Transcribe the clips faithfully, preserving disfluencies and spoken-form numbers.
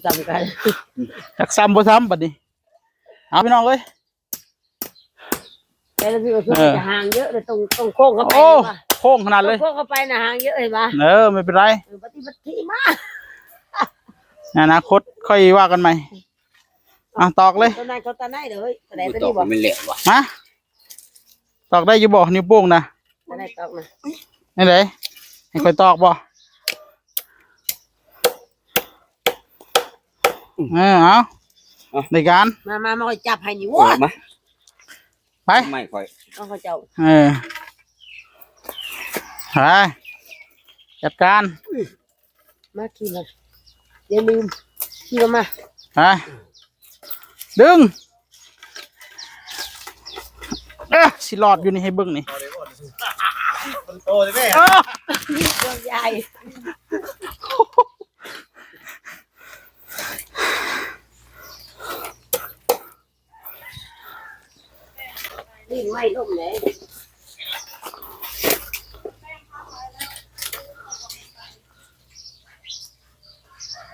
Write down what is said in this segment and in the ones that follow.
ซ้ำกัน จักซ้ำบ่ซ้ำบัดนี้ เอาพี่น้องเอ้ย แต่ละทีก็คือ เออ จะห่างเยอะเลย ตรง ตรงโค้งเข้าไป โอ้ เลยว่ะ โค้งขนาดเลย ตรงโค้งเข้าไปนะ ห่างเยอะ เห็นปะ เออ ไม่เป็นไร เออ ปฏิบัติที่มา ในอนาคตค่อยว่ากันใหม่ อ่ะ ตอกเลย ต้นนั้นเขาต้นไหนเด้อ เฮ้ย ต้นไหน ต้น ตอ นี้ ก บ่ ไม่เหลวว่ะ มา ตอกได้อยู่บ่ นิ้วโป้งนะ ต้นไหนตอกนะ นี่ไหน ให้ค่อยตอกบ่ เออ เอา เอา ในการ มา มา มา ค่อยจับให้นี่ เออ โว้ย มา ไป ไม่ค่อย เอาเขาเจ้า เออ ไป จัดการ มา ขี่มา อย่าลืม ขี่มา มา ไป ดึง เอ๊ะ สิรอดอยู่นี่ ให้เบิ่งนี่ มันโตเลยแม่ เออ นี่ตัวใหญ่ นี่ไม่ล่มเลย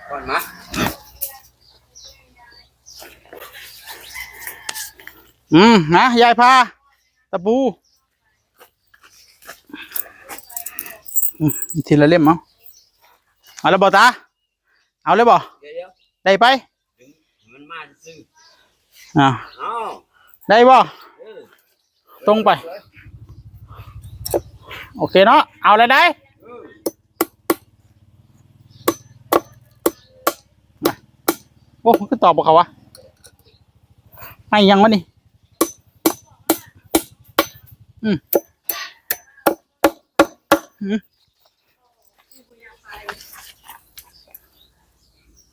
ก่อนมา อืม นะ ยายพา ตะปู อืม ทีละเล่มเอา เอาแล้วบ่ตา เอาเลยบ่ เดี๋ยวๆ ได้ไป ดึง มันมาซื่อ อ่า เอา ได้บ่ เออ ตรงไป โอเคเนาะ เอาเลยได้ เออ มา โอ้ มันคือตอบบ่เขาวะ ไม่ยังวะนี่ อืม อืม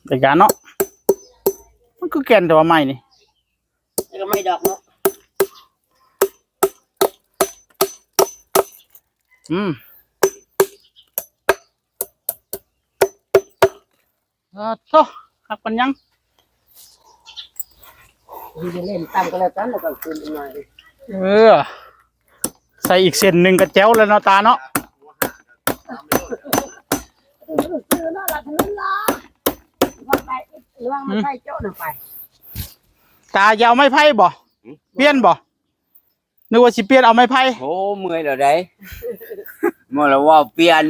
ในการเนาะ มันคือแก่นแต่ว่าไม่นี่ แล้วก็ไม่ดอกเนาะ อืม อ่า โธ่ คักปานยัง มีแต่เล่นตำก็แล้วกัน แล้วก็คืนอีกหน่อยดิ เออ ใส่อีกเส้นหนึ่งก็แจ๋วแล้วเนาะตาเนาะ เออ เออ น่ารักนั่นล่ะ ว่าไป ระวังมัน อืม ไฟเจาะน่ะไป ตาจะเอาไม้ไผ่บ่ หืม เปลี่ยนบ่ นึกว่าสิเปลี่ยนเอาไม้ไผ่ โอ้ เมื่อยแล้วได๋ เมื่อยแล้วว่าเปลี่ยน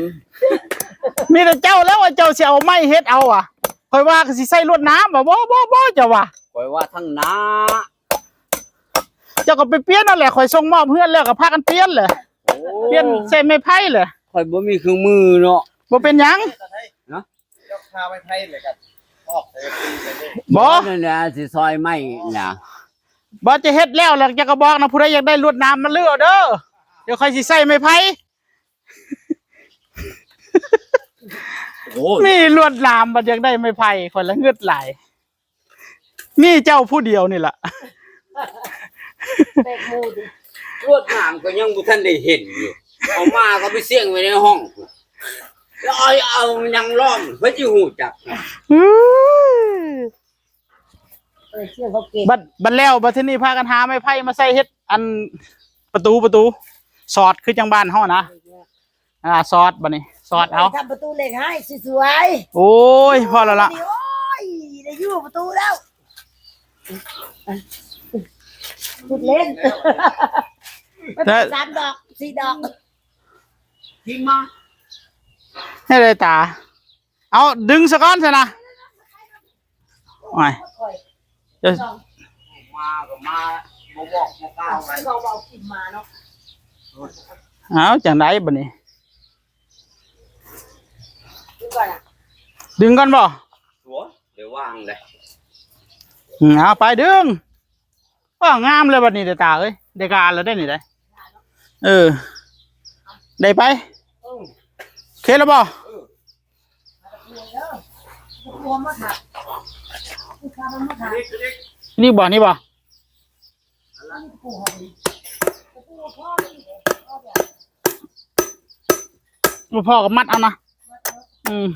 มีแต่เจ้าแล้วว่าเจ้าสิเอาไม้เฮ็ดเอาอะ ข้อยว่าก็สิใส่ลวดหนามบ่ บ่ บ่ บ่ เจ้าว่า ข้อยว่าทางหน้า เจ้าก็ไปเปลี่ยนนั่นแหละ ข้อยส่งมอบเฮือนแล้วก็พากันเปลี่ยนแหละ โอ้ เปลี่ยนใส่ไม้ไผ่แหละ ข้อยบ่มีเครื่องมือเนาะ บ่เป็นหยัง นะ เจ้าพาไม้ไผ่เลยกัน ออกใส่ปีนไปเลย บ่ นั่นแหละสิซอยไม้น่ะ บ่จะเฮ็ดแล้ว แล้วจะกระบอกนะ ผู้ใดอยากได้ลวดหนามมาเลือกเด้อ เดี๋ยวข้อยสิใส่ไม้ไผ่ โอ้ย มีลวดหนามบัดอยากได้ไม้ไผ่ ข้อยละงึดหลาย มีเจ้าผู้เดียวนี่ล่ะ แตกหมู่ดิ ลวดหนามก็ยังบ่ทันได้เห็นอยู่ เอามาก็ไปเสี่ยงไว้ในห้อง แล้วเอา เอาหยังล้อม เพิ่นสิฮู้จัก อืม เออ เสี่ยงเขาเก่ง บัด บัดแล้ว บัดทีนี้พากันหาไม้ไผ่มาใส่เฮ็ดอันประตู ประตู สอดคือจังบ้านเฮานะ อ่า สอดบัดนี้ สอดเอา ทำประตูเหล็กให้สวยๆ โอ้ย พอแล้วล่ะ โอ้ย ได้อยู่ประตูแล้ว พูดเล่น แต่ สามดอก สี่ดอก ทิ้งมา ให้ได้ตา เอา ดึงซะก่อนซะนะ โอ้ย เดี๋ยว มาก็มา บ่บอกบ่กล่าวกัน เอาจังได๋บัดนี้ ดึงก่อนอะ ดึงก่อนบ่ ตัว เดี๋ยววางเลย อืม เอาไปดึง อ้อ งามเลยบัดนี้เด้อตาเอ้ย ได้การแล้วได้นี่ได้ เออ ได้ไป เออ โอเคแล้วบ่ เออ นี่บ่ นี่บ่ บ่พอก็มัดเอานะ อืม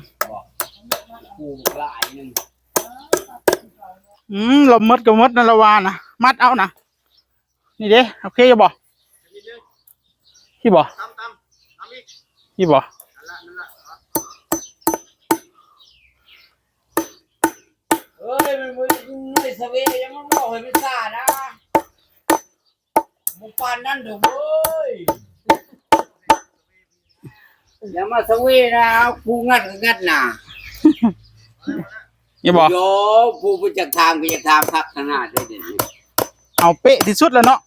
อืม เรามัดก็มัดนั่นละวานะ มัดเอานะ นี่เด้ โอเคอยู่บ่ พี่บ่ พี่บ่ นั่นละ นั่นละ ครับ นี่บ่ พี่บ่ นั่นละ นั่นละ ครับ อืม เฮ้ย มันบ่หน่วยสะเวยังมาบอกให้มันซ่านะ บ่ปานนั้นดอกเว้ย อย่ามาสะเวนะ กูงัดก็งัดหนา นี่บ่ โย ผู้บ่อยากถามก็อยากถามคักขนาดได้เดี๋ยวนี้ เอาเป๊ะที่สุดแล้วเนาะ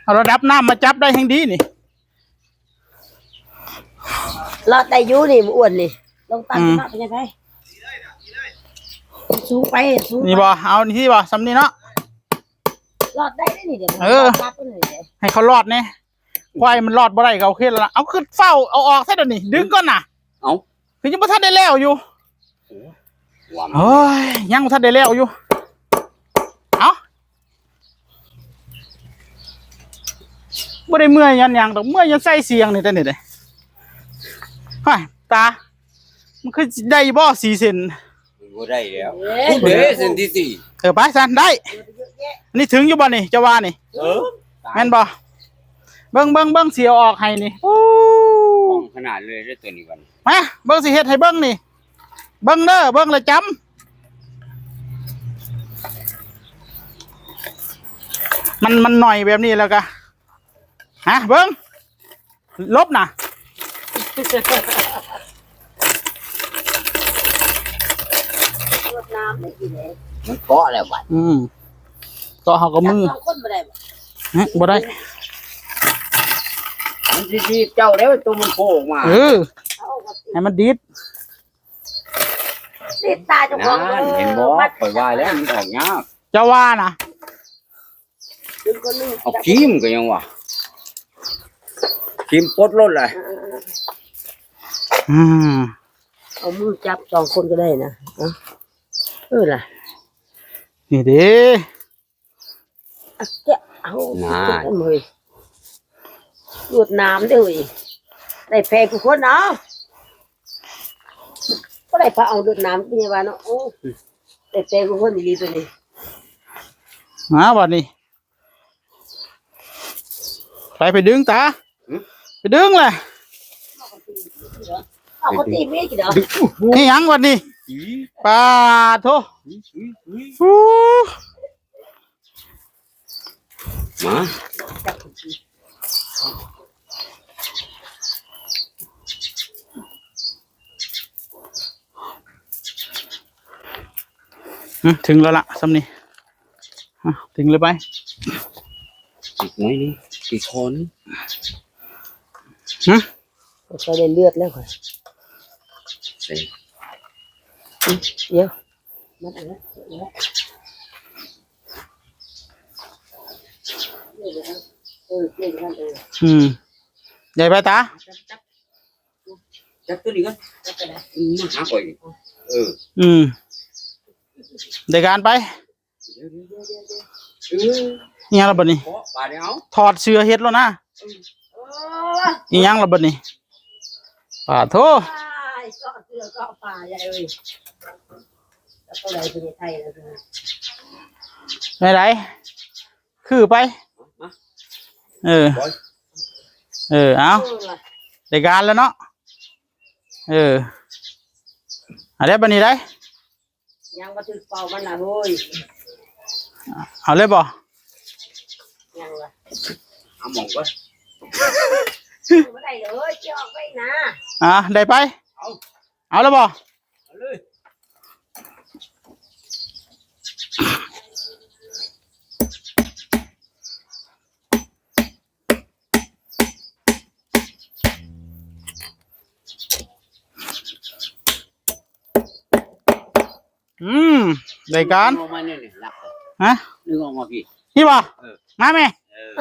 เอาระดับน้ำมาจับได้แฮงดีนี่ รอดได้อยู่นี่ อ้วนนี่ ลงตัก อืม มาเป็นยังไง สูงไป สูงไป นี่บ่ เอานี่บ่ ส่ำนี่เนาะ รอดได้นี่ เดี๋ยว เออ ตักไปเลย ให้เขารอดแน่ ควายมันรอดบ่ได้ก็โอเคแล้วล่ะ เอาขึ้นเฝ้า เอาออกซะเดี๋ยวนี้ ดึงก่อนน่ะ เอ้า คือยังบ่ทันได้แล้วอยู่ โอ้ หวัง โอ้ย ยังบ่ทันได้แล้วอยู่ เอ้า บ่ได้เมื่อยย้อนหยังดอก เมื่อยย้อนใส่เสียงนี่แต่นี่เด้ ฮ้ย ตา มันคือได้บ่ สี่เส้น มันบ่ได้แล้ว เอ้ย เด้ เส้นที่สี่ เออ ไปซั่น ได้ เยอะแยะ อันนี้ถึงอยู่บ่นี่ เจ้าว่านี่ เออ แม่นบ่ เบิ่ง เบิ่ง เบิ่ง สิเอาออกให้นี่ โอ้ ของขนาดเลยเด้อตัวนี้บัดนี้ มา เบิ่ง สิเฮ็ดให้เบิ่งนี่ เบิ่งเด้อ เบิ่งแล้วจำ มัน มันหน่อยแบบนี้แล้วก็ ฮะ เบิ่ง ลบน่ะ รดน้ำไม่กินเลย มันเกาะแล้วบัด อืม เกาะเขาก็มือ จับสองคนบ่ได้บ่ ฮะ บ่ได้ มันสิดีดเจ้าแล้วตัวมันโผล่ออกมา เออ เอาออกมาสิ ให้มันดีด ดีดตาเจ้าของ นั่น เห็นบ่ มัด ข่อยว่าแล้วมันออกยาก เจ้าว่าน่ะ ดึงคนหนึ่ง เอาครีมก็ยังว่า ครีมปลดโลดเลย อืม เอามือจับสองคนก็ได้นะ เอา เออล่ะ นี่เด้ อ่ะ แกะเอา น่า เอามือ รวดน้ำเด้อเว้ย ได้แพงกูคนเนาะ ก็ได้พาเอารวดน้ำกินยาบ้านเนาะ โอ้ ได้แพงกูคนดีๆตัวนี้ มาบัดนี้ ไป ไปดึงตา หือ ไปดึงแหละ เอาคนตีไม่กี่ดอก นี่หยังบัดนี้ อี ปาโท อี อี อี ฮู้ มา อืม ถึงแล้วล่ะ ส่ำนี่ อ่ะ ถึงเลยไป อีกหน่อยนึง อีกคน หึ ก็ได้เลือดแล้วค่ะ เสร็จ อืม เดี๋ยว มัดเอาไว้ เออ เก่งมาก เออ อืม ใหญ่ไปตา จับ จับ จับตัวนี้ก่อน จับไปนะ อืม มาหาข่อย เออ อืม ได้การไป เดี๋ยว เดี๋ยว เดี๋ยว เดี๋ยว เดี๋ยว เออ อิหยังล่ะบัดนี้ เกาะปลาเนี่ย เอา ถอดเสื้อเฮ็ดแล้วนะ เออ อิหยังล่ะบัดนี้ ปาโท อ้าย เกาะเสื้อเกาะปลาใหญ่เอ้ย แล้วก็เลยเป็นไทยแล้วนะ ไปไหน คือไป มา เออ บอย เออ เอา เออ ได้การแล้วเนาะ เออ เอาได้บัดนี้ได้ ยังบ่ถืกเป่ามันน่ะเฮ้ย เอาเลยบ่ ยังวะ เอาหม่องก่อน บ่ได้เลย จะออกไปนะ อ่ะ ได้ไป เอา เอาแล้วบ่ เอาเลย อืม ได้การ ดึงออกมาเนี่ย นี่ หลัก ฮะ ดึงออกมาพี่ นี่บ่ เออ มาแม่ เออ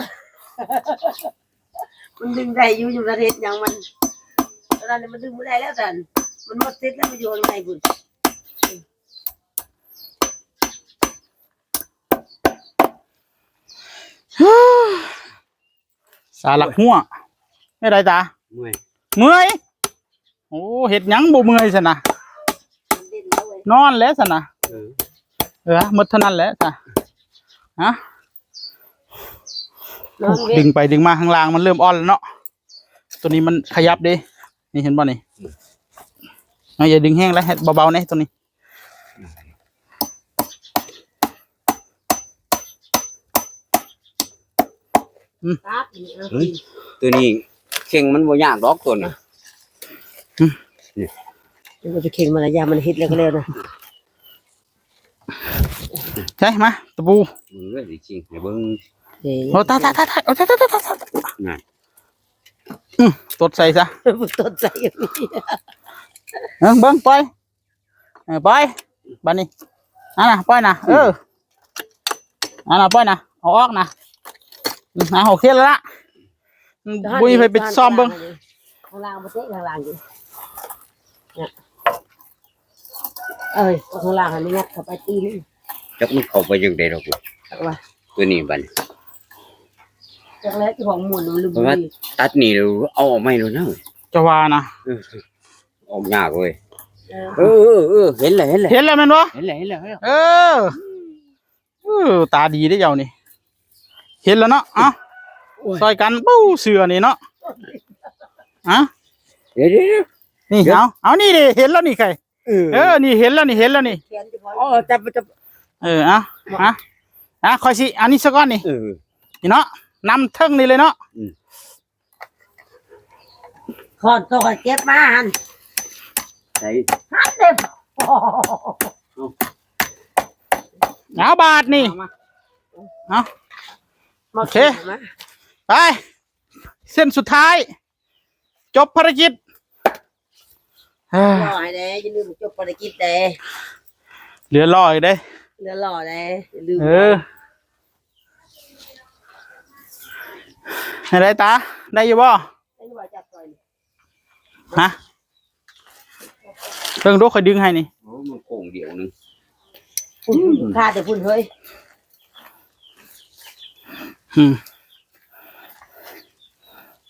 มันดึงได้อยู่ อยู่ประเทศยังมัน ตอนนั้นมันดึงบ่ได้แล้ว แต่มันหมดสิทธิ์แล้ว มันอยู่ข้างในพุ่น สาหลักหัว ไม่ได้ตา เมื่อย เมื่อย โอ้ เฮ็ดหยังบ่เมื่อยซั่นนะ มันเด่นแล้วเว้ย นอนแล้วซั่นนะ เออ เออ หมดเท่านั้นแหละจ้ะ ฮะ นอนเว้ย ดึงไปดึงมาข้างล่างมันเริ่มอ่อนแล้วเนาะ ตัวนี้มันขยับเด้ นี่เห็นบ่นี่ อืม เอา อย่าดึงแฮงเลย เฮ็ดเบาๆ แหน่ ตัวนี้ ตัดนี่เอา เฮ้ย ตัวนี้เข่งมันบ่ยากดอกตัวน่ะ มันก็จะเข่งมันละยามันเฮ็ดแล้วก็แล้วนะ ใช่ มา ตะปู มึงเอ้ยจริงให้เบิ่ง เอ้ย โอ้ ตายตายตายตาย โอ้ ตายตายตายตาย นั่น อืม ตดใส่ซะ มึงตดใส่อย่างนี้ เออ เบิ่ง ปล่อย เออ ปล่อย บัดนี้ อันน่ะ ปล่อยนะ เออ อันน่ะ ปล่อยนะ เอาออกนะ อืม อ่ะ โอเคแล้วละ อืม บุ้ยไปไปซ่อมเบิ่ง ข้างล่างมาเตะข้างล่างอยู่เนี่ย เอ้ย ข้างล่างอันนี้งัดเข้าไปตีนี่ จักมันเข้าไปจังได๋ดอก เอาว่า ตัวนี้บัด จากแรกที่ของหมุนมันลืม เพราะว่า ตัดนี่แล้วเอาออกไม่รู้นะ จะว่านะ เออออกยากเว้ย เออ เออเออเออเห็นแล้วเห็นแล้ว เห็นแล้วแม่นบ่ เห็นแล้วเห็นแล้วเห็นแล้ว เออ เออ ตาดีได้อเจ้านี่ เห็นแล้วเนาะ เอ้า โอ้ย ซอยกัน ปู้ เสือนี่เนาะ อ่ะ เดี๋ยวเดี๋ยวเดี๋ยว นี่ เดี๋ยว เอา เอา นี่ดิ เห็นแล้วนี่ใคร เออ เออ นี่ เห็นแล้วนี่ เห็นแล้วนี่ แขนจะพอ อ๋อจับจับ เออ เอาอ่ะ อ่ะ คอยสิ อันนี้ซะก่อนนี่ เออ นี่เนาะ นำเทิงนี่เลยเนาะ ขอนตัวเก็บมาหัน ใส่ หันเต็ม เอา บาดนี่ มา เอา มา โอเค มา ไป เส้นสุดท้าย จบภารกิจ เฮ้ย รอให้แน่อย่าลืมจบภารกิจแน่ เหลือรออีกเด้ เดี๋ยวรอแน่อย่าลืม เออ ให้ได้ตา ได้อยู่บ่ ไม่รู้ว่าจับก่อน ฮะ เพิ่งดู คอยดึงให้นี่ โอ้มันโค้งเดียวนึง ขาดแต่พุ่นเฮ้ย อืม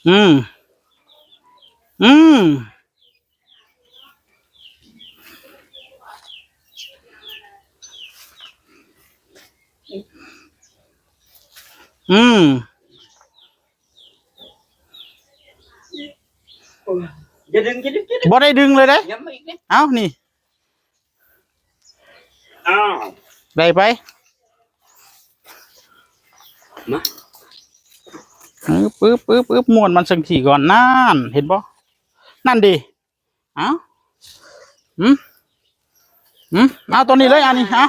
อืม อืม อืม อย่าดึงอย่าดึงอย่าดึง บ่ได้ดึงเลยเด้ ย้ำมาอีกนิด เอ้า นี่ อ้าว ได้ไป มา เออ ปึ๊บปึ๊บปึ๊บม้วนมันสักทีก่อน นั่น เห็นบ่ นั่นดิ เอ้า อืม อืม เอาตัวนี้เลย อันนี้ เอา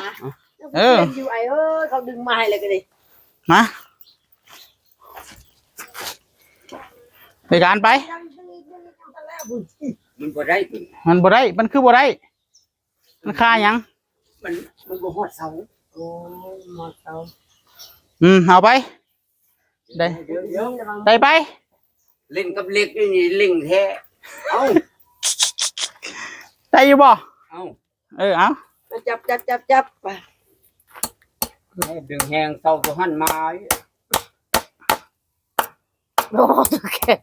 เออ อยู่ไอ้เอ้ยเขาดึงมาให้เลยก็ดี มา ในการไป มันบ่ได้ตัวนี้ มันบ่ได้ มันคือบ่ได้ มันคาหยัง มันมันบ่ฮอดเสา โอ้มาเตา อืม เอาไป ได้ เดี๋ยวเดี๋ยว ได้ไป เล่นกับเหล็กนี่นี่เล่งแท้เอ้า ได้อยู่บ่ เอ้า เออ เอา จับจับจับจับไป ดึงแฮงเสาตัวหันมา โอ้ตัวแขน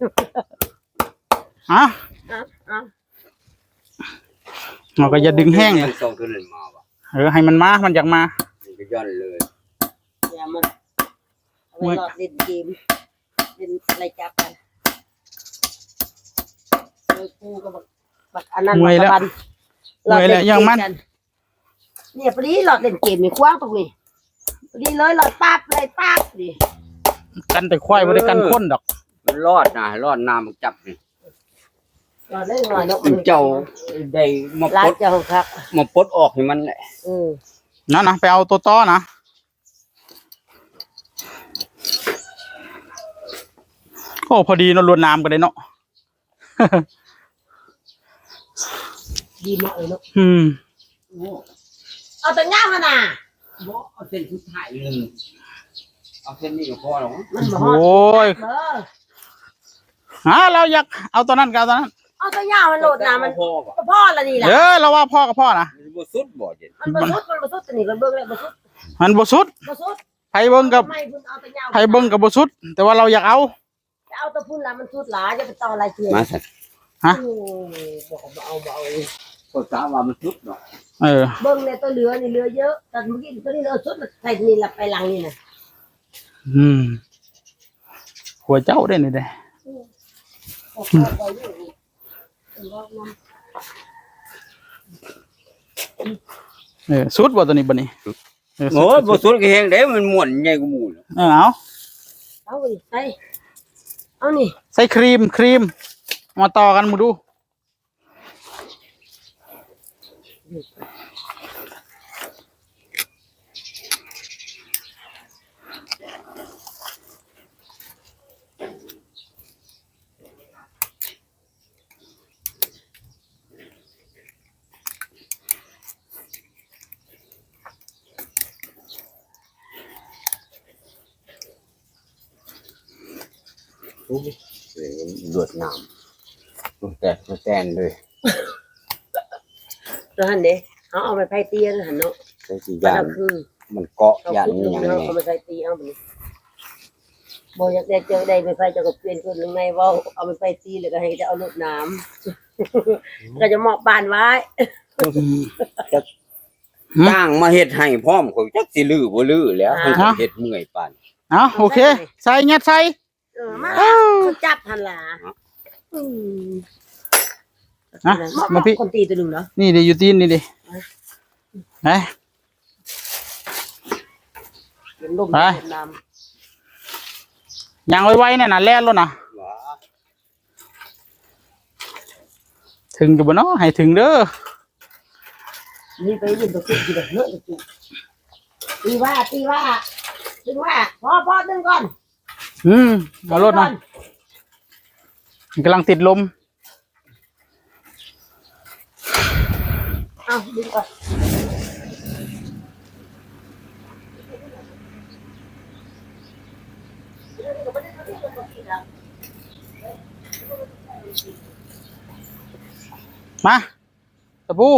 ฮะ อ่ะอ่ะ เราก็อย่าดึงแฮงเลย เสาตัวนั้นมาว่ะ เออ ให้มันมา มันอยากมา มันก็ย่อนเลย อย่ามันเอาไว้รอดเล่นเกมเล่นอะไรจับกันเออกูก็บักบักอันนั้น เมื่อยแล้ว บักตะบัน เมื่อยแล้ว รอดเล่น ยังมัน เกกัเนี่ยพอดีรอดเล่นเกมนี่คว้างตรงนี้พอดีเลยรอดปั๊บเลยปั๊บนี่ กันแต่ควายบ่ได้กันคนดอก มันรอดนะรอดน้ำมันจับนี่ รอดได้หน่อยเนาะ เจ้าได้มา รั ปล ก ด เจ้าของครับ มาปลดออกให้มันแหละ เออ นั่นนะ ไปเอาตัวต่อนะ โอ้ พอดีเนาะ ลวดน้ำก็ได้เนาะ ดีมากเลยเนาะ อืม เอาแต่ง่ามมาน่ะ บ่เอาเส้นสุดท้ายหนึ่งเอาเส้นนี้ก็พอแล้วมั้ง มันบ่ฮอด โอ้ย เออ ฮะ เราอยากเอาตัวนั้นก็เอาตัวนั้น เอาแต่ง่ามมันโหลดนะมัน พอป่ะ ก็พอละนี่แหละ เออ เราว่าพ่อกับพ่อนะ มันบ่สุดบ่เจ็ด มันบ่สุดมันบ่สุดตัวนี้ก็เบิ่งแล้วบ่สุด มันบ่สุด บ่สุด ไผเบิ่งกับ ไม่เพิ่นเอาแต่ง่าม ไผเบิ่งกับบ่สุด แต่ว่าเราอยากเอา จะเอาตัวพุ่นละมันสุดหลายจะไปต่ออะไรเทียน มาสั่น ฮะ โอ้บอกบ่เอาบ่เอา ก็กะว่ามันสุดเนาะ เออ เบิ่งในตัวเหลือนี่เหลือเยอะแต่เมื่อกี้ตัวนี้เราสุดใส่นี่ละไปหลังนี่นะ อืม หัวเจ้าได้นี่เด้ โอ้โหไปอยู่อีก เออ สุดบ่ตัวนี้บัดนี้ เออ สุด โอ้ย สุด บ่สุดก็แฮงเด้ มันม่วนใหญ่กว่าหมู่ เออ เอา เอาไปใส่ เอานี่ ใส่ครีม ครีม มาต่อกันมาดู โอ้ย เสียงรวดน้ำ มันแตกมันแตนเลย ตัวหันเด้ เอา เอาไม้ไผ่ตีอันหันเนาะ ใส่สิ ย่าน มันคือ มันเกาะ เอา ย่าน ขุด อีหยัง เนาะ นี่ เอามาใส่ตีเอาบัดนี้ บ่อยากได้เจอได้ไม้ไผ่ เจ้าก็เปลี่ยนคนหนึ่งในเว้า เอาไม้ไผ่ตีแล้วก็ให้เจ้าเอารดน้ำ ก็จะมอบบ้านไว้ จะ หืม จ้างมาเฮ็ดให้พร้อม ข้อยจักสิรื้อบ่รื้อแล้ว ฮะ มันก็เฮ็ดเมื่อยปาน เอา โอเค ใส่ ยัดใส่ เออ มา เอ้า เขาจับหั่นล่ะ อืม นะ มา มาพี่ คนตีตัวหนึ่งเนาะ นี่ดิ อยู่ตีนนี่ดิ อ่ะ ไหน เดี๋ยวลม ไป ลมน้ำ ย่างไวๆเนี่ยนะ แล่นแล้วนะ ถึงอยู่บ่เนาะ ให้ถึงเด้อ นี่ไปยืนตัวขึ้นอยู่แบบเนอะ ตีว่า ตีว่า ตีว่า พอ พอ ดึงก่อน อืม เอารถนะ ดึงก่อน มันกำลังติดลม เอา ดึงก่อน มา ตะปู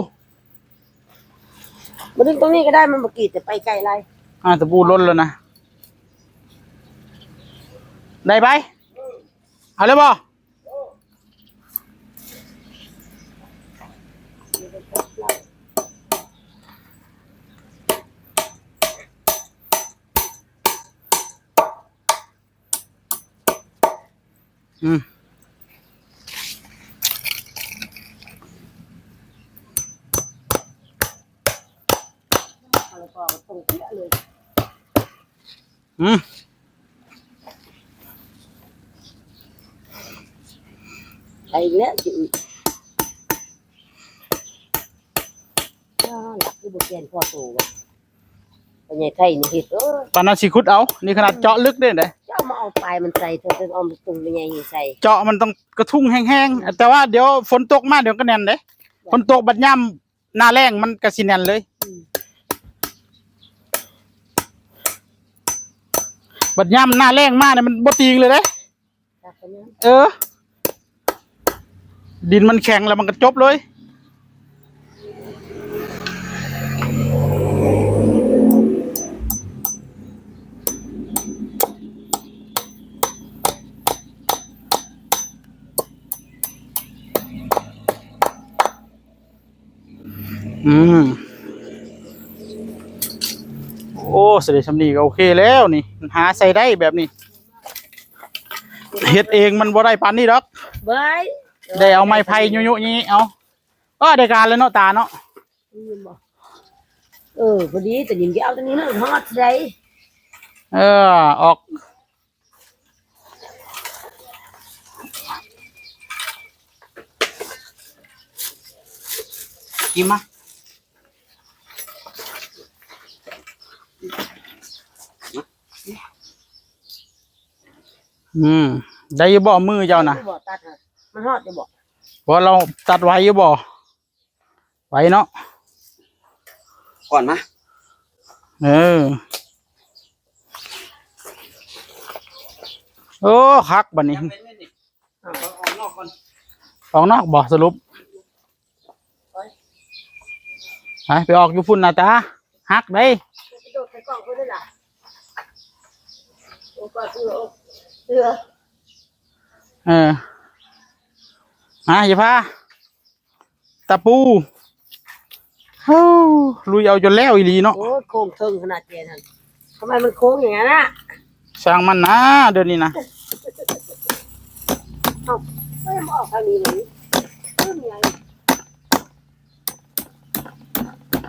มาดึงตรงนี้ก็ได้ มันบ่กรีด แต่ไปไกลไร อ่า ตะปูล้นแล้วนะ ได้ไป เอาเลยบ่ อืม อืม ไปอีกแล้ว สิอึ อ้าว หลักคือบ่เปลี่ยนพ่อโตวะ พ่อใหญ่ไทยนี่เฮ็ด เออ ปานนั้นสิขุดเอา นี่ขนาดเจาะลึกเด้เด้ เจ้ามาเอาปลายมันใส่เถอะ เอาตุ่มใหญ่ๆใส่ เจาะมันต้องกระทุ้งแฮงๆ แต่ว่าเดี๋ยวฝนตกมาเดี๋ยวก็แน่นเด้ ฝนตกบัดยามหน้าแล้งมันก็สิแน่นเลย อืม บัดยามหน้าแล้งมาเนี่ยมันบ่ติงเลยเด้ เออ ดินมันแข็งแล้วมันก็จบเลย อืม โอ้ เสด็จสำนีก็โอเคแล้วนี่ หาใส่ได้แบบนี้ เฮ็ดเองมันบ่ได้ปานนี้ดอก เบ้ย ได้เอาไม้ไผ่ยุๆนี่เอา ก็ได้การแล้วเนาะตาเนาะ นี่บ่ เออ พอดี แต่ยินดีเอาตัวนี้เนาะ ฮอดได้ เออ ออก กินมา อืม ได้อยู่บ่มือเจ้านะ บ่ตัดฮะ มันฮอดอยู่บ่ เพราะเราตัดไว้อยู่บ่ ไว้เนาะ ก่อนมา เออ โอ้ คักบัดนี้ เอา ออกนอกก่อน ออกนอกบ่สรุป ไป ไปออกอยู่พุ่นนะตา ฮักเด้ โดดใส่กล่องเพิ่นด้วยล่ะ โอ้ กอดเสื้อ โอ้ เสื้อ เออ มา อย่าพา ตะปู ฮู้ ลุยเอาจนแล้วอีหลีเนาะ โอ้ย โค้งเทิงขนาดเจนั่น ทำไมมันโค้งอย่างนั้นน่ะ ช่างมันนะ เดี๋ยวนี้นะ เอ้า ก็ยังออกทางนี้เลย เพิ่มยัง เ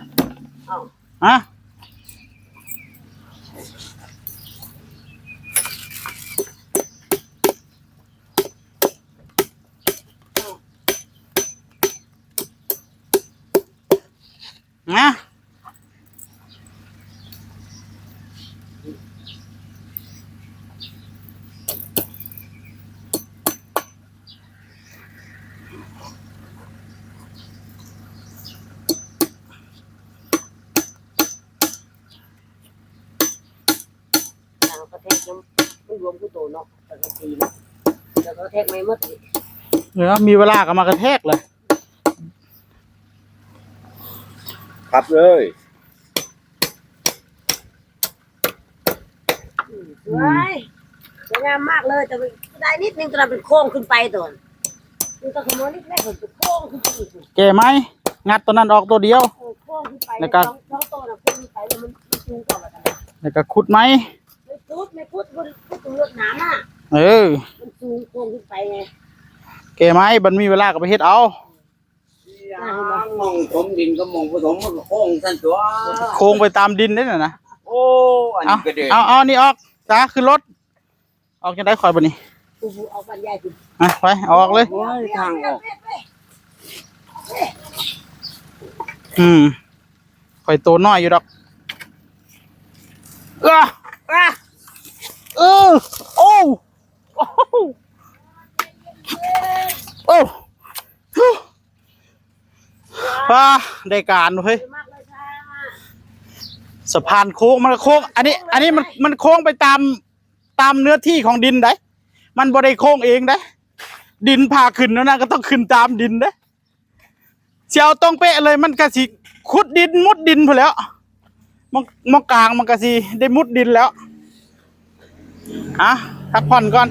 ฮะ นะ หนังกระแทกน้ำมันรวมผู้โตเนาะ ปกติเนาะ แล้วก็กระแทกไม่หมดอีก เดี๋ยวมีเวลาก็มากระแทกเลย ครับเลย อืม สวย สวยงามมากเลย แต่มันได้นิดนึง ตอนนั้นเป็นโค้งขึ้นไปตอน มันก็ขโมยนิดแรก มันเป็นโค้งขึ้นไปอีก แก่ไหม งัดตัวนั้นออกตัวเดียว เออ โค้งขึ้นไป แล้วก็ สอง สองตัวน่ะ โค้งขึ้นไปแล้วมัน มันสูงกว่ากันนะ แล้วก็ขุดไหม ไม่ขุด ไม่ขุด ขุด ขุดตรงรถน้ำอ่ะ เออ มันสูง โค้งขึ้นไปไง แก่ไหม มันมีเวลาก็ไปเฮ็ดเอา มองถมดินก็มองผสมมันก็โค้งสั้นตัว โค้งไปตามดินได้น่ะนะ โอ้ อันนี้ก็เด็ด เอา เอา เอานี่ออก จ้า ขึ้นรถ ออกจังได๋ข่อยบัดนี้ กูเอาปันใหญ่กู อ่ะ ไป เอาออกเลย โอ้ย ทางออก อืม ข่อยโตน้อยอยู่ดอก เออ เออ เออ โอ้ โอ้ โอ้ ว้า ได้การเว้ย สะพานโค้ง มันโค้ง อันนี้ อันนี้มัน มันโค้งไปตาม ตามเนื้อที่ของดินได๋ มันบ่ได้โค้งเองได๋ ดินพาขึ้นแล้วนะ ก็ต้องขึ้นตามดินได๋ สิเอาตรงเป๊ะเลย มันก็สิขุดดินมุดดินพู้นแหล้ว มอง มองกลางมันก็สิได้มุดดินแล้ว อ่ะ พักผ่อนก่อน